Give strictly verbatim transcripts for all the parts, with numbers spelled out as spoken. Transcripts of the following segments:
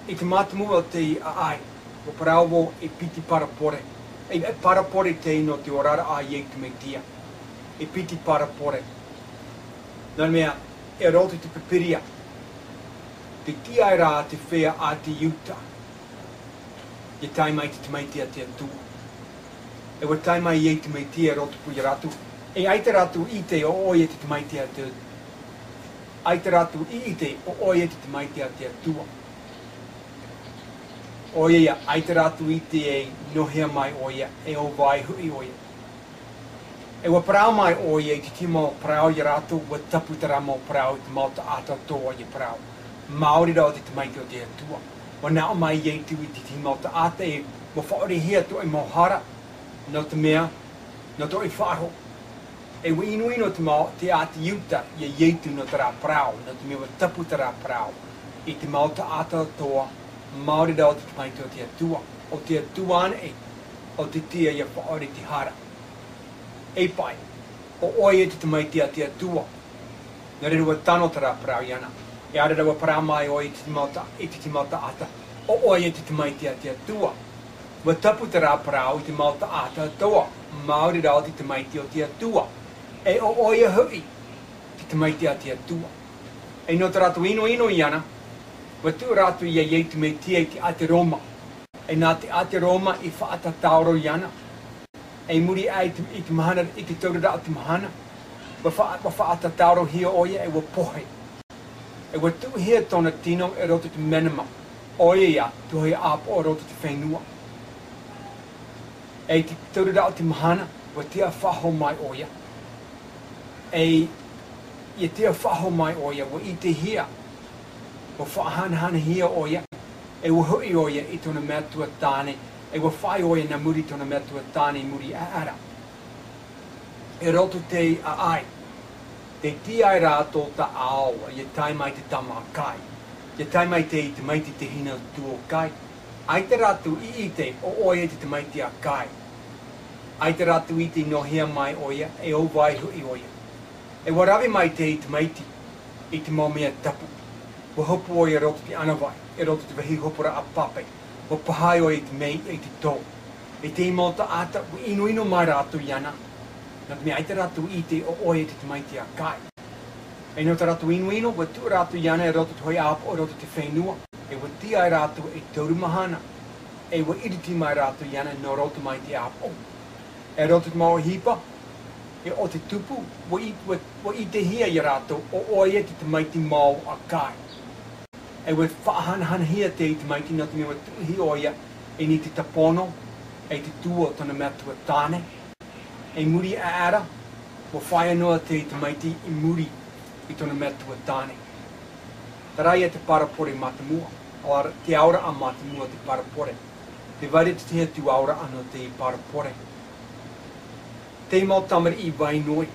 I te mātāmua o te ʻāʻai, ʻua parau vau e piti parabole. E, e parabole tei nō te oraraʻa a Iesu Mesia. E piti parabole. Nā te mea, e roto i te Pīpīria, tē tiʻa ra te feiā ʻāti Iuda, ʻia tae mai te tamaiti a te Atua. E ʻua tae mai Iesu Mesia e roto pū ia rātou. E ʻaita rātou i ʻite ʻo ʻoia te tamaiti a te, ʻaita rātou i ʻite ʻo ʻoia te tamaiti a te Atua. ʻOia ia, ʻaita rātou i ʻite e nō hea mai ʻoia, e ʻo vai hoʻi ʻoia. E ʻua parau mai ʻoia i te tahi mau parau ia rātou, ʻua tapu terā mau parau i te mau taʻata atoʻa ʻia parau. Maori rā ʻo te tamaiti o te Atua. ʻUa nā ʻō mai Iesu i te tahi mau taʻata e ʻua faʻaʻorehia tō ʻoe mau hara, nō te mea, nō tō ʻoe faʻaroʻo. E ʻua ʻinoʻino te mau, te ʻāti Iuda ia Iesu nō terā parau, nō te mea ʻua tapu terā parau. I te mau taʻata atoʻa, maori rā ʻo te tamaiti o te Atua, ʻo te Atua anaʻe, ʻo te tiʻa ia faʻaʻore i te hara. E paʻi, ʻo ʻoia te tamaiti a te Atua. Nā reira ʻua tano terā parau iāna. E ʻaore rā ʻua parau mai ʻoia i te mau ta-, i te mau taʻata, ʻo ʻoia te tamaiti a te Atua. ʻUa tapu terā parau i te mau taʻata atoʻa, maori rā ʻo te tamaiti o te Atua. E ʻo ʻoia hoʻi, te tamaiti a te Atua. E nō tā rātou ʻinoʻino iāna, ʻua tuʻu rātou ia Iesu Mesia i te ʻāti Roma. E nā te ʻāti Roma i faʻatatauro iāna. E i muri aʻe i te, i te mahana, i te tauriraʻa o te mahana, ʻua fa-, ʻua faʻatataurohia ʻoia e ʻua pohe. E ʻua tuʻuhia tōna tino e roto i te menema. ʻOia ia, te hōʻē ʻāpoʻo i roto i te fenua. E i te tauriraʻa o te mahana, ʻua tiʻa faʻahou mai ʻoia. E i, ʻia tiʻa faʻahou mai ʻoia, ʻua ʻitehia, ʻua faʻahanahanahia ʻoia, e ʻua hoʻi ʻoia i tōna metua tāne, e ʻua fāʻi ʻoia nā muri i tōna metua tāne i muri aʻe ra. E roto i te ʻāʻai, tē tiʻa ai rātou tā ʻoia, ʻia tae mai te tama a Kae. ʻIa tae mai te tamaiti te hina atu o Kae. ʻAita rātou i ʻite ʻo ʻoia te tamaiti a Kae. ʻAita rātou i ʻite nō hea mai ʻoia, e ʻo vai hoʻi ʻoia. E ʻua rave mai te tamaiti i te mau mea tapu. ʻUa hopu ʻoia i roto i te ʻanavaʻe, i roto i te vāhi hopuraʻa pape. ʻUa pahaʻi ʻoia i te mea i te tō. E te mau taʻata, ʻua ʻinoʻino mai rātou iāna. Nā te mea ʻaita rātou i ʻite ʻo ʻoia te tamaiti a Kae. E nō tā rātou ʻinoʻino, ʻua tuʻu rātou iāna i roto i te hōʻē ʻāpoʻo i roto i te fenua. E ʻua tiʻa ai rātou e toru mahana. E ʻua iriti mai rātou iāna nō roto mai i te ʻāpoʻo. E roto i te mau ʻohipa, e ʻo te tupu, ʻua i-, ʻua, ʻua ʻitehia ia rātou, ʻo ʻoia te tamaiti mau a Kae. E ʻua faʻahanahanahia te tamaiti nō te mea ʻua tuʻuhia ʻoia, i niʻa i te tāpono, e te tua o tōna metua tāne. E muri aʻe ra, ʻua fāʻi noa te tamaiti i muri i tōna metua tāne. Terā ia te parabole mātāmua, ʻo te auraʻa mātāmua o te parabole. Tē vai ra te tahi atu auraʻa nō te parabole. Te mau tamariʻi vai noa,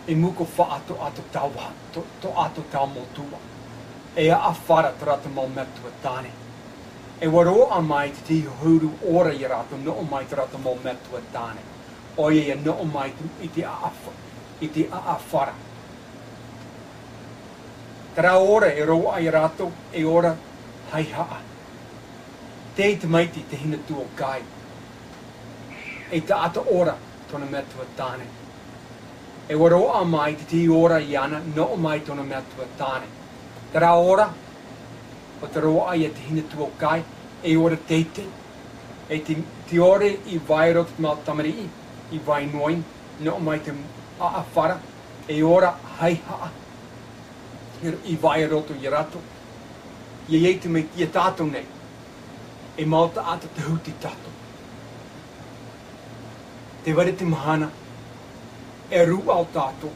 e muko faʻatoʻato tau vaha, to-, toʻato tau motua. E ʻaʻafara terā te mau metua tāne. E ʻua roaʻa mai te tahi huru ora ia rātou noaʻa mai terā te mau metua tāne. ʻOia ia noaʻa mai te, i te ʻaʻafa-, i te ʻaʻafara. Terā ora e roaʻa ia rātou, e ora haihaʻa. Te tamaiti te hina atu o Kae. E taʻata ora tōna metua tāne. E ʻua roaʻa mai te tahi ora iāna noaʻa mai tōna metua tāne. Terā ora, ʻo te roaʻa ia te hina atu o Kae, e ora teitei. E te, te ora i vai i roto i te mau tamariʻi, i vai noa, noaʻa mai te ʻaʻafara, e ora haihaʻa. I, i vai i roto ia rātou. ʻIa, ʻia ʻite mai ia tātou nei. E mau taʻata tahuti tātou. Tē vai ra te mahana, e rūʻau tātou.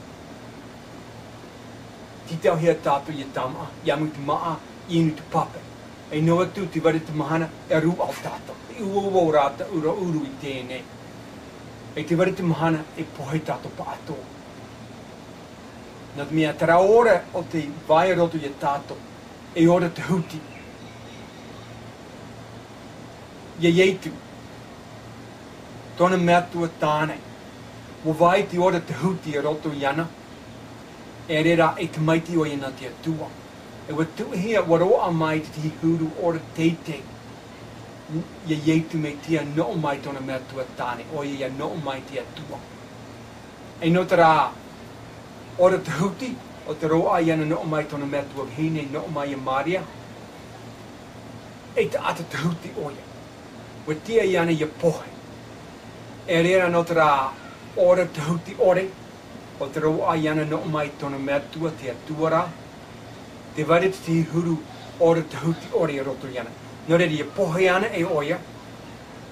Tītauhia tātou ia tāmā, ʻia mau i te māʻa, ʻia inu i te pape. E noa atu tē vai ra te mahana, e rūʻau tātou. E uaua rā te ʻūrāʻuru i teie nei. E tē vai ra te mahana, e pohe tātou pāʻatoʻa. Nā te mea terā ora ʻo tē vai i roto ia tātou, e ora tahuti. ʻIa, ʻia ʻite, tōna metua tāne, ʻua vai te ora tahuti i roto iāna, e reira e tamaiti ʻoia nā te Atua. Ua tuʻuhia, ua roaʻa mai te tahi huru ora teitei. Ia Iesu Mesia noaʻa mai tōna metua tāne, ʻoia ia noaʻa mai te Atua. E nō terā ora tahuti, ʻo te roaʻa iāna noaʻa mai tōna metua vahine, noaʻa mai ia Maria, e taʻata tahuti ʻoia. Ua tiʻa iāna ia pohe. E reira nō terā ora tahuti ʻore, ʻo te roaʻa iāna noaʻa mai tōna metua te Atua ra, tē vai ra te tahi huru ora tahuti ʻore i roto iāna. Nō reira, ia pohe ana e ʻoia,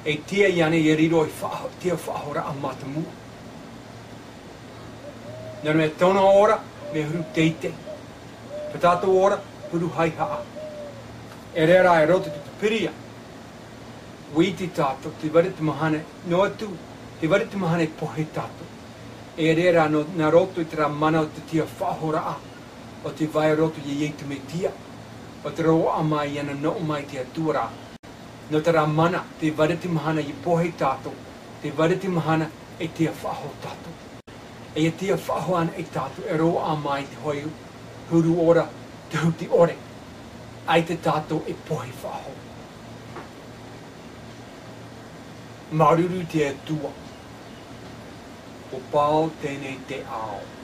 e tiʻa iāna ia riro ei faʻa-, tiʻa faʻahoraʻa mātāmua. Nō reira, tōna ora, mea huru teitei. Pātata ora, huru haihaʻa. E reira, i roto i te Pīpīria, ʻua ʻite tātou, tē vai ra te mahana, noa atu, tē vai ra te mahana e pohe tātou. E reira, nō, nā roto i terā mana o te tiʻa faʻahoraʻa, ʻo tē vai i roto ia Iesu Mesia, ʻo te roaʻa mai iāna noaʻa mai te Atua ra. Nō terā mana, tē vai ra te mahana e pohe tātou, tē vai ra te mahana e tiʻa faʻahou tātou. E ia tiʻa faʻahou ana e tātou, e roaʻa mai te hōʻē huru ora tahuti ʻore, ʻaita tātou e pohe faʻahou. Māuruuru i te Atua, ʻua pau teie nei te ao.